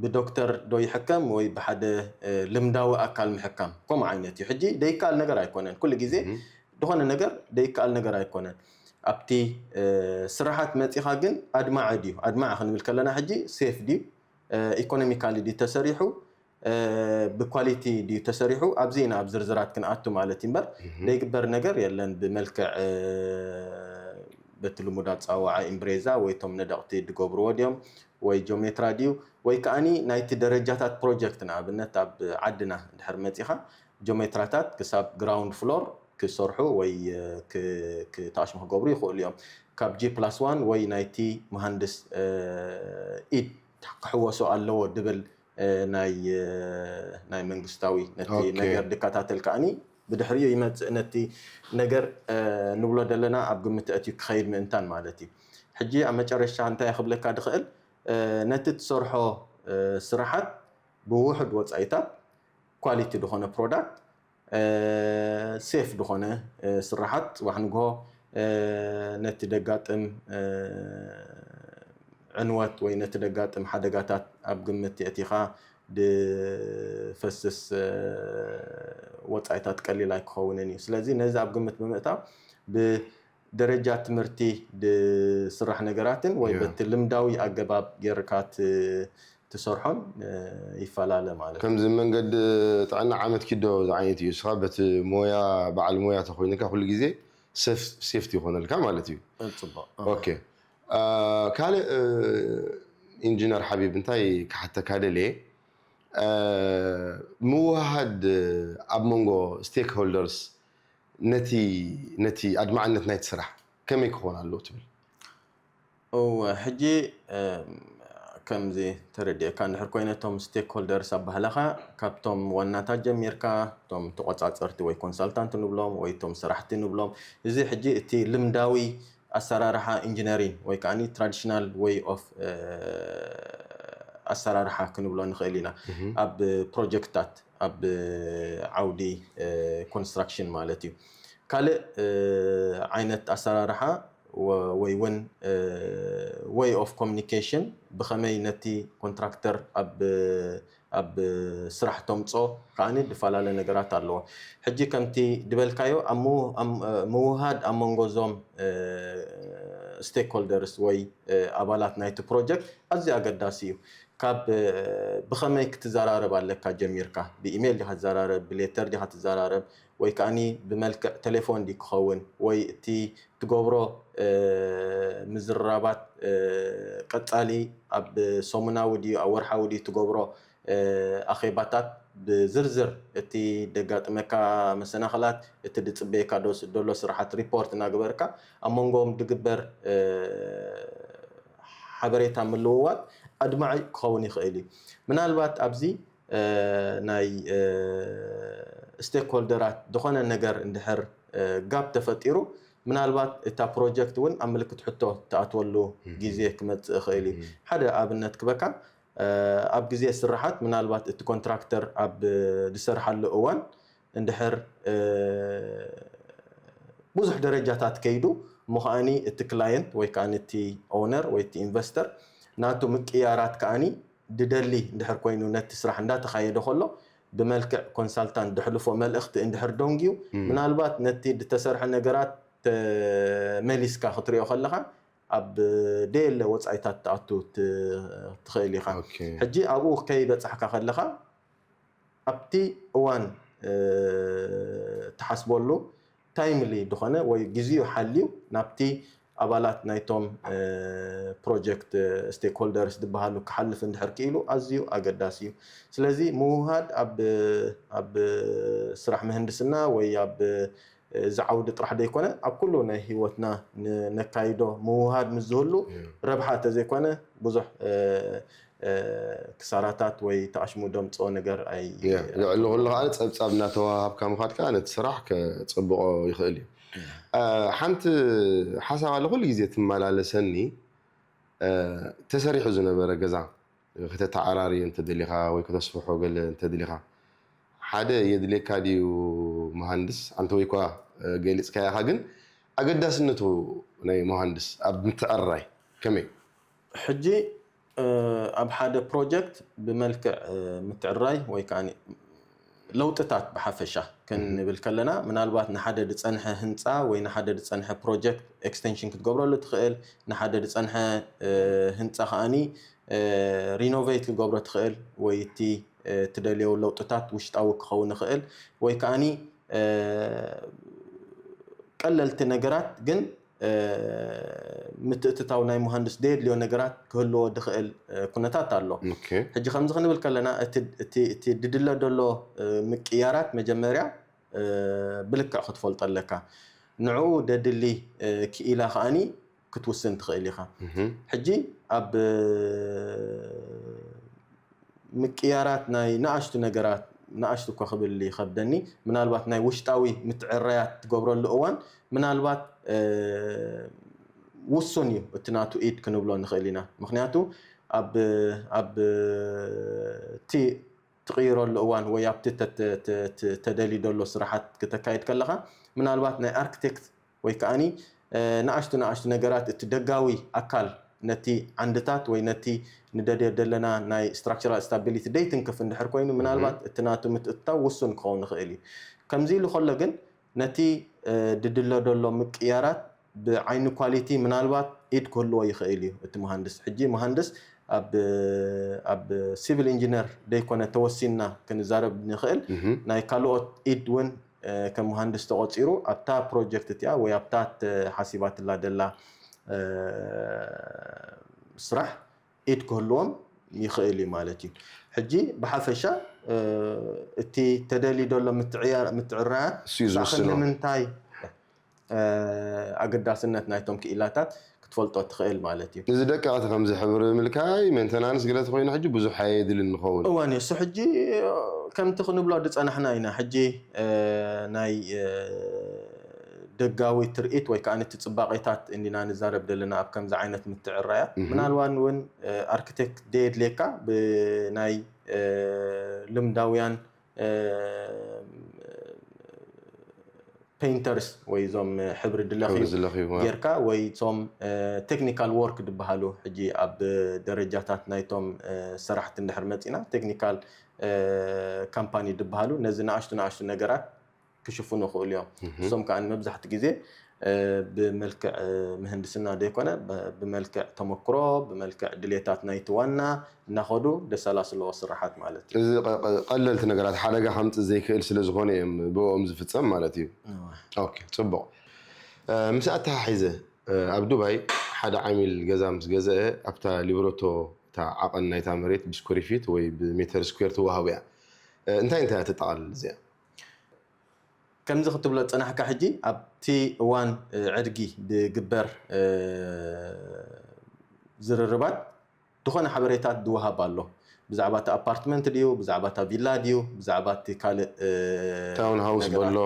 ብዶክተር ዶ ይሕከም ወይ ብሓደ ልምዳዊ ኣካል ምሕካም ከምኡ ዓይነት እዩ። ሕጂ ደይከኣል ነገር ኣይኮነን። ኩሉ ግዜ ዝኾነ ነገር ደይከኣል ነገር ኣይኮነን። ኣብቲ ስራሓት መፂኻ ግን ኣድማዒ ድዩ? ኣድማዒ ክንብል ከለና ሕጂ ሴፍ ድዩ? ኢኮኖሚካሊ ድዩ ተሰሪሑ? ብኳሊቲ ድዩ ተሰሪሑ? ኣብዚ ኢና ኣብ ዝርዝራት ክንኣቱ ማለት እዩ እምበር ደይግበር ነገር የለን። ብመልክዕ በቲ ልሙድ ኣፀዋውዓ ኢምብሬዛ ወይ እቶም ነደቕቲ ድገብርዎ ድዮም ወይ ጆሜትራ ድዩ ወይ ከዓኒ ናይቲ ደረጃታት ፕሮጀክት ንኣብነት ኣብ ዓድና እንድሕር መፂኻ ጆሜትራታት ክሳብ ግራውንድ ፍሎር ክሰርሑ ወይ ክተኣሽሙ ክገብሩ ይኽእሉ እዮም። ካብ ጂ ፕላስ ዋን ወይ ናይቲ መሃንድስ ኢድ ክሕወሶ ኣለዎ ድብል ናይ መንግስታዊ ነቲ ነገር ድከታተል ከዓኒ ብድሕሪኡ ይመፅእ ነቲ ነገር ንብሎ ዘለና ኣብ ግምት ኣእትዩ ክኸይድ ምእንታን ማለት እዩ። ሕጂ ኣብ መጨረሻ እንታይ ክብለካ ድኽእል ነቲ ትሰርሖ ስራሓት ብውሑድ ወፃኢታት ኳሊቲ ዝኾነ ፕሮዳክት ሴፍ ዝኾነ ስራሓት ፅባሕ ንግሆ ነቲ ደጋጥም ዕንወት ወይ ነቲ ደጋጥም ሓደጋታት ኣብ ግምት የእቲኻ ድፈስስ ወፃኢታት ቀሊል ኣይክኸውንን እዩ። ስለዚ ነዚ ኣብ ግምት ብምእታው ብደረጃ ትምህርቲ ድስራሕ ነገራትን ወይ በቲ ልምዳዊ ኣገባብ ጌርካ ትሰርሖን ይፈላለ ማለት እዩ። ከምዚ መንገዲ ጥዕና ዓመት ኪዶ ዝዓይነት እዩ። እስኻ በቲ ሞያ በዓል ሞያ ተኮይንካ ኩሉ ግዜ ሴፍቲ ይኾነልካ ማለት እዩ። ፅቡቅ። ኦኬ ካልእ ኢንጂነር ሓቢብ እንታይ ክሓተካ ደልየ ምውሃድ ኣብ መንጎ ስቴክ ሆልደርስ ነቲ ነቲ ኣድማዕነት ናይቲ ስራሕ ከመይ ክኾን ኣለዎ ትብል? እወ ሕጂ ከምዚ ተረዲእካ እንድሕር ኮይነ እቶም ስቴክ ሆልደርስ ኣባህላኻ ካብቶም ዋናታት ጀሚርካ እቶም ተቆፃፀርቲ ወይ ኮንሳልታንት ንብሎም ወይ እቶም ስራሕቲ ንብሎም እዚ ሕጂ እቲ ልምዳዊ ኣሰራርሓ ኢንጂነሪን ወይ ከዓ traditional way of ኣሰራርሓ ክንብሎ ንኽእል ኢና ኣብ ፕሮጀክትታት ኣብ ዓውዲ ኮንስትራክሽን ማለት እዩ። ካልእ ዓይነት ኣሰራርሓ ወይ እውን way of communication ብኸመይ ነቲ ኮንትራክተር ኣብ ኣብ ስራሕ ተምፅኦ ከዓኒ ዝፈላለ ነገራት ኣለዎ። ሕጂ ከምቲ ዝበልካዮ ኣብ ምውሃድ ኣብ መንጎ እዞም stakeholders ወይ ኣባላት ናይቲ ፕሮጀክት ኣዝዩ ኣገዳሲ እዩ። ካብ ብኸመይ ክትዘራረብ ኣለካ ጀሚርካ፣ ብኢሜይል ዲኻ ትዘራረብ፣ ብሌተር ዲኻ ትዘራረብ፣ ወይ ከዓኒ ብመልክዕ ቴሌፎን ድዩ ክኸውን፣ ወይ እቲ ትገብሮ ምዝርራባት ቀጻሊ ኣብ ሰሙናዊ ድዩ ኣብ ወርሓዊ ድዩ ትገብሮ ኣኼባታት ብዝርዝር እቲ ደጋጥመካ መሰናኽላት፣ እቲ ድጽበየካ ደሎ ስራሓት ሪፖርት እናገበርካ ኣብ መንጎም ድግበር ሓበሬታ ምልውዋጥ ኣድማዒ ክኸውን ይኽእል እዩ። ምናልባት ኣብዚ ናይ ስቴክሆልደራት ዝኾነ ነገር እንድሕር ጋፕ ተፈጢሩ ምናልባት እታ ፕሮጀክት እውን ኣብ ምልክት ሕቶ ትኣትወሉ ግዜ ክመፅእ ይኽእል እዩ። ሓደ ኣብነት ክበካ ኣብ ግዜ ስራሓት ምናልባት እቲ ኮንትራክተር ኣብ ዝሰርሓሉ እዋን እንድሕር ብዙሕ ደረጃታት ከይዱ እሞ ከዓኒ እቲ ክላየንት ወይ ከዓ እቲ ኦነር ወይ እቲ ኢንቨስተር ናቱ ምቅያራት ከዓኒ ድደሊ እንድሕር ኮይኑ ነቲ ስራሕ እንዳተኻየደ ከሎ ብመልክዕ ኮንሳልታንት ድሕልፎ መልእኽቲ እንድሕር ደንግዩ ምናልባት ነቲ ድተሰርሐ ነገራት ተመሊስካ ክትሪኦ ከለኻ ኣብ ደየለ ወፃኢታት ትኣቱ ትኽእል ኢኻ። ሕጂ ኣብኡ ከይበፃሕካ ከለኻ ኣብቲ እዋን ትሓስበሉ ታይምሊ ዝኾነ ወይ ግዜኡ ሓልዩ ናብቲ ኣባላት ናይቶም ፕሮጀክት ስቴክሆልደርስ ዝበሃሉ ክሓልፍ እንድሕር ክኢሉ ኣዝዩ ኣገዳሲ እዩ። ስለዚ ምውህሃድ ኣብ ኣብ ስራሕ ምህንድስና ወይ ኣብ እዚ ዓውዲ ጥራሕ ዘይኮነ ኣብ ኩሉ ናይ ህይወትና ነካይዶ ምውህሃድ ምስ ዝህሉ ረብሓ ተዘይኮነ ብዙሕ ክሳራታት ወይ ተኣሽሙ ደምፅኦ ነገር ኣይ ልዕሊ ኩሉ ከዓ ፀብፃብ እናተዋሃብካ ምኳድ ከዓ ነቲ ስራሕ ከፅብቆ ይኽእል እዩ። ሓንቲ ሓሳብ ኣለ ኩሉ ግዜ ትመላለሰኒ፣ ተሰሪሑ ዝነበረ ገዛ ከተተዓራርዮ እንተደሊኻ ወይ ከተስፍሖ ገለ እንተደሊኻ ሓደ የድልየካ ድዩ መሃንድስ? ኣንተ ወይ እኳ ገሊፅካያ ኢኻ፣ ግን ኣገዳስነቱ ናይ መሃንድስ ኣብ ምትዕርራይ ከመይ? ሕጂ ኣብ ሓደ ፕሮጀክት ብመልክዕ ምትዕርራይ ወይ ከዓ ለውጥታት ብሓፈሻ ክንብል ከለና ምናልባት ንሓደ ዝፀንሐ ህንፃ ወይ ንሓደ ዝፀንሐ ፕሮጀክት ኤክስቴንሽን ክትገብረሉ ትኽእል፣ ንሓደ ዝፀንሐ ህንፃ ከዓኒ ሪኖቬት ክገብሮ ትኽእል ወይ እቲ ትደልዮ ለውጥታት ውሽጣዊ ክኸውን ይኽእል ወይ ከዓኒ ቀለልቲ ነገራት ግን ምትእትታው ናይ መሃንድስ ዘየድልዮ ነገራት ክህልዎ ዝኽእል ኩነታት ኣሎ። ሕጂ ከምዚ ክንብል ከለና እቲ ድድለ ዘሎ ምቅያራት መጀመርያ ብልክዕ ክትፈልጦ ኣለካ። ንዕኡ ደድሊ ክኢላ ከዓኒ ክትውስን ትኽእል ኢኻ። ሕጂ ኣብ ምቅያራት ናይ ንኣሽቱ ነገራት ንኣሽቱ እኳ ክብል ይኸብደኒ ምናልባት ናይ ውሽጣዊ ምትዕረያት ትገብረሉ እዋን ምናልባት ውሱን እዩ እቲ ናቱ ኢድ ክንብሎ ንኽእል ኢና። ምክንያቱ ኣብ ኣብ እቲ ትቕይረሉ እዋን ወይ ኣብቲ ተደልዩ ዘሎ ስራሓት ክተካይድ ከለኻ ምናልባት ናይ ኣርክቴክት ወይ ከዓኒ ንኣሽቱ ንኣሽቱ ነገራት እቲ ደጋዊ ኣካል ነቲ ዓንድታት ወይ ነቲ ንደልዮ ዘለና ናይ structural stability ዘይትንክፍ እንድሕር ኮይኑ ምናልባት እቲ ናቱ ምትእትታው ውሱን ክኸውን ይኽእል እዩ። ከምዚ ኢሉ ከሎ ግን ነቲ ድድሎ ዘሎ ምቅያራት ብዓይኒ ኳሊቲ ምናልባት ኢድ ክህልዎ ይኽእል እዩ እቲ መሃንድስ። ሕጂ መሃንድስ ኣብ ኣብ ሲቪል ኢንጂነር ዘይኮነ ተወሲንና ክንዛረብ ንኽእል ናይ ካልኦት ኢድ እውን ከም መሃንድስ ተቆፂሩ ኣብታ ፕሮጀክት እቲኣ ወይ ኣብታ ሓሲባትላ ደላ ስራሕ ኢድ ክህልዎም ይኽእል እዩ ማለት እዩ። ሕጂ ብሓፈሻ እቲ ተደልዩ ዘሎ ምትዕራያት ንምንታይ ኣገዳስነት ናይቶም ክኢላታት ክትፈልጦ ትኽእል ማለት እዩ። እዚ ደቀቕቲ ከምዚ ሕብሪ ምልካይ ሜንተናንስ ግለት ኮይኑ ሕጂ ብዙሕ ኣየድልን ንኸውን። እዋን እዩ እሱ ሕጂ ከምቲ ክንብሎ ዝፀናሕና ኢና። ሕጂ ናይ ደጋዊ ትርኢት ወይ ከዓ እቲ ፅባቄታት እንዲና ንዛረብ ዘለና ኣብ ከምዚ ዓይነት ምትዕራያት ምናልባት እውን ኣርክቴክት ደየድልየካ ብናይ ልምዳውያን ፔይንተርስ ወይ እዞም ሕብሪ ድለኽዩ ጌርካ ወይ እቶም ቴክኒካል ወርክ ዝበሃሉ ሕጂ ኣብ ደረጃታት ናይቶም ሰራሕቲ እንድሕር መፂና ቴክኒካል ካምፓኒ ዝበሃሉ ነዚ ንኣሽቱ ንኣሽቱ ነገራት ክሽፍኑ ይኽእሉ እዮም። እሶም ከዓ መብዛሕቲ ግዜ ብመልክዕ ምህንድስና ዘይኮነ ብመልክዕ ተመክሮ ብመልክዕ ድሌታት ናይቲ ዋና እናኸዱ ደሰላስለዎ ስራሓት ማለት እዩ። እዚ ቀለልቲ ነገራት ሓደጋ ከምፅእ ዘይክእል ስለዝኾነ እዮም ብኦም ዝፍፀም ማለት እዩ። ኦኬ ፅቡቕ። ምስ ኣተሓሒዘ ኣብ ዱባይ ሓደ ዓሚል ገዛ ምስ ገዘአ ኣብታ ሊብረቶ እታ ዓቐን ናይታ መሬት ብስኩሪ ፊት ወይ ብሜተር ስኩዌር ትወሃቡ እያ። እንታይ እንታይ እያ ተጠቓልል እዚኣ? ከምዚ ክትብሎ ዝፀናሕካ ሕጂ ኣብቲ እዋን ዕድጊ ዝግበር ዝርርባት ዝኾነ ሓበሬታት ዝወሃብ ኣሎ። ብዛዕባ እቲ ኣፓርትመንት ድዩ፣ ብዛዕባ እታ ቪላ ድዩ፣ ብዛዕባ እቲ ካልእ ታውን ሃውስ በሎ።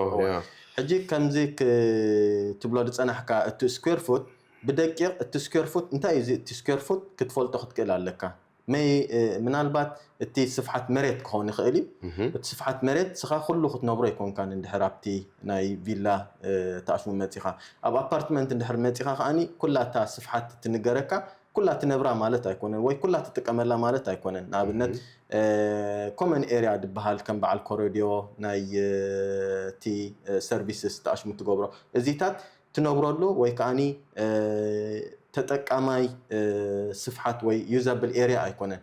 ሕጂ ከምዚ ክትብሎ ዝፀናሕካ እቲ ስኩዌር ፉት ብደቂቕ እቲ ስኩዌር ፉት እንታይ እዩ እቲ ስኩዌር ፉት ክትፈልጦ ክትክእል ኣለካ። መይ ምናልባት እቲ ስፍሓት መሬት ክኸውን ይኽእል እዩ። እቲ ስፍሓት መሬት ስኻ ኩሉ ክትነብሮ ኣይኮንካን እንድሕር ኣብቲ ናይ ቪላ ተኣሽሙ መፂኻ። ኣብ ኣፓርትመንት እንድሕር መፂኻ ከዓኒ ኩላ እታ ስፍሓት ትንገረካ ኩላ ትነብራ ማለት ኣይኮነን ወይ ኩላ ትጥቀመላ ማለት ኣይኮነን። ንኣብነት ኮመን ኤርያ ዝበሃል ከም በዓል ኮረድዮ ናይ እቲ ሰርቪስስ ተኣሽሙ ትገብሮ እዚታት ትነብረሉ ወይ ከዓኒ ተጠቃማይ ስፍሓት ወይ ዩዛብል ኤርያ ኣይኮነን።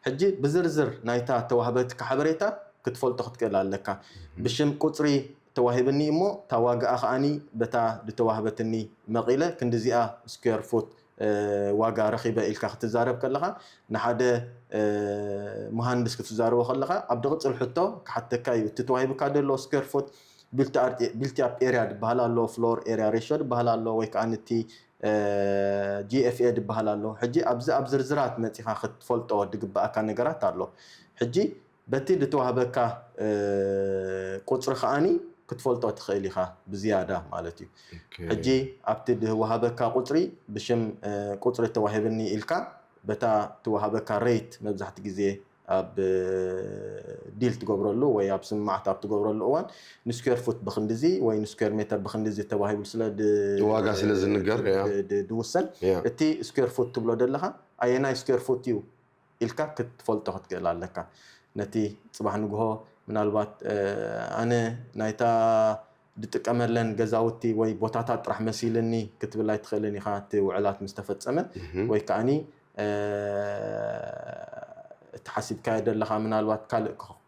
ሕጂ ብዝርዝር ናይታ ተዋህበትካ ሓበሬታ ክትፈልጦ ክትክእል ኣለካ። ብሽም ቁፅሪ ተዋሂብኒ እሞ እታ ዋጋኣ ከዓኒ በታ ዝተዋህበትኒ መቒለ ክንዲዚኣ ስኩዌር ፉት ዋጋ ረኺበ ኢልካ ክትዛረብ ከለኻ ንሓደ መሃንድስ ክትዛረቦ ከለኻ ኣብ ድቕፅል ሕቶ ክሓተካ እዩ። እቲ ተዋሂብካ ዘሎ ስኩዌር ፉት ቢልት ኣፕ ኤርያ ዝበሃል ኣሎ፣ ፍሎር ኤርያ ሬሾ ዝበሃል ኣሎ ወይ ከዓ ንቲ ጂ ኤፍ ኤ ዝበሃል ኣሎ። ሕጂ ኣብዚ ኣብ ዝርዝራት መፂኻ ክትፈልጦ ዝግበኣካ ነገራት ኣሎ። ሕጂ በቲ ዝተዋህበካ ቁፅሪ ከዓኒ ክትፈልጦ ትኽእል ኢኻ ብዝያዳ ማለት እዩ። ሕጂ ኣብቲ ዝወሃበካ ቁፅሪ ብሽም ቁፅሪ ተዋሂብኒ ኢልካ በታ ትወሃበካ ሬት መብዛሕቲ ግዜ ኣብ ዲል ትገብረሉ ወይ ኣብ ስምማዕት ኣብ ትገብረሉ እዋን ንስኩዌር ፉት ብክንድዚ ወይ ንስኩዌር ሜተር ብክንድዚ ተባሂሉ ስለ ድ- ዋጋ ስለ ዝንገር፣ ያ። ድ- ድ- ድውሰን ያ። እቲ ስኩዌር ፉት ትብሎ ዘለኻ ኣየናይ ስኩዌር ፉት እዩ ኢልካ ክትፈልጦ ክትክእል ኣለካ። ነቲ ፅባሕ ንግሆ ምናልባት እ፣ ኣነ ናይታ ድጥቀመለን ገዛውቲ ወይ ቦታታት ጥራሕ መሲልኒ ክትብል ኣይትኽእልን ኢኻ። እቲ ውዕላት ምስ ተፈፀመ እህም። ወይ ከዓኒ እ፣ እቲ ሓሲብካዮ ዘለኻ ምናልባት ካልእ ክኸ-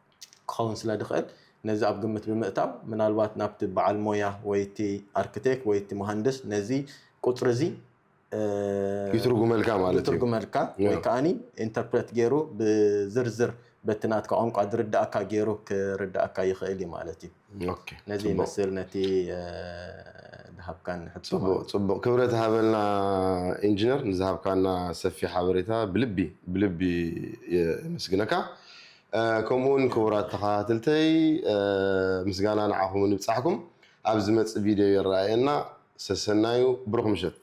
ክኸውን ስለ ዝኽእል ነዚ ኣብ ግምት ብምእታው ምናልባት ናብቲ በዓል ሞያ ወይ እቲ ኣርክቴክት ወይ እቲ መሃንድስ ነዚ ቁፅሪ እዚ እ፣ ይትርጉመልካ ማለት እዩ። ይትርጉመልካ ያ። ወይ ከዓኒ ኢንተርፕሬት ገይሩ ብዝርዝር በቲ ናትካ ቋንቋ ዝርዳእካ ገይሩ ክርዳእካ ይኽእል እዩ ማለት እዩ። ኦኬ፣ ነዚ ጽቡቕ። ይመስል ነቲ እ፣ ድሃብካን ሕቶ ጽቡቕ ጽቡቕ። ክብረት ሃበልና ኢንጂነር ንዝሃብካና ሰፊሕ ሓበሬታ ብልቢ ብልቢ የመስግነካ። እ፣ ከምኡ እውን ክቡራት ተኸታተልተይ እ፣ ምስጋና ንዓኹም ንብጻሕኩም። ኣብ ዝመጽእ ቪድዮ ይረኣየና። ሰሰናዩ። ብሩኽ ምሸት።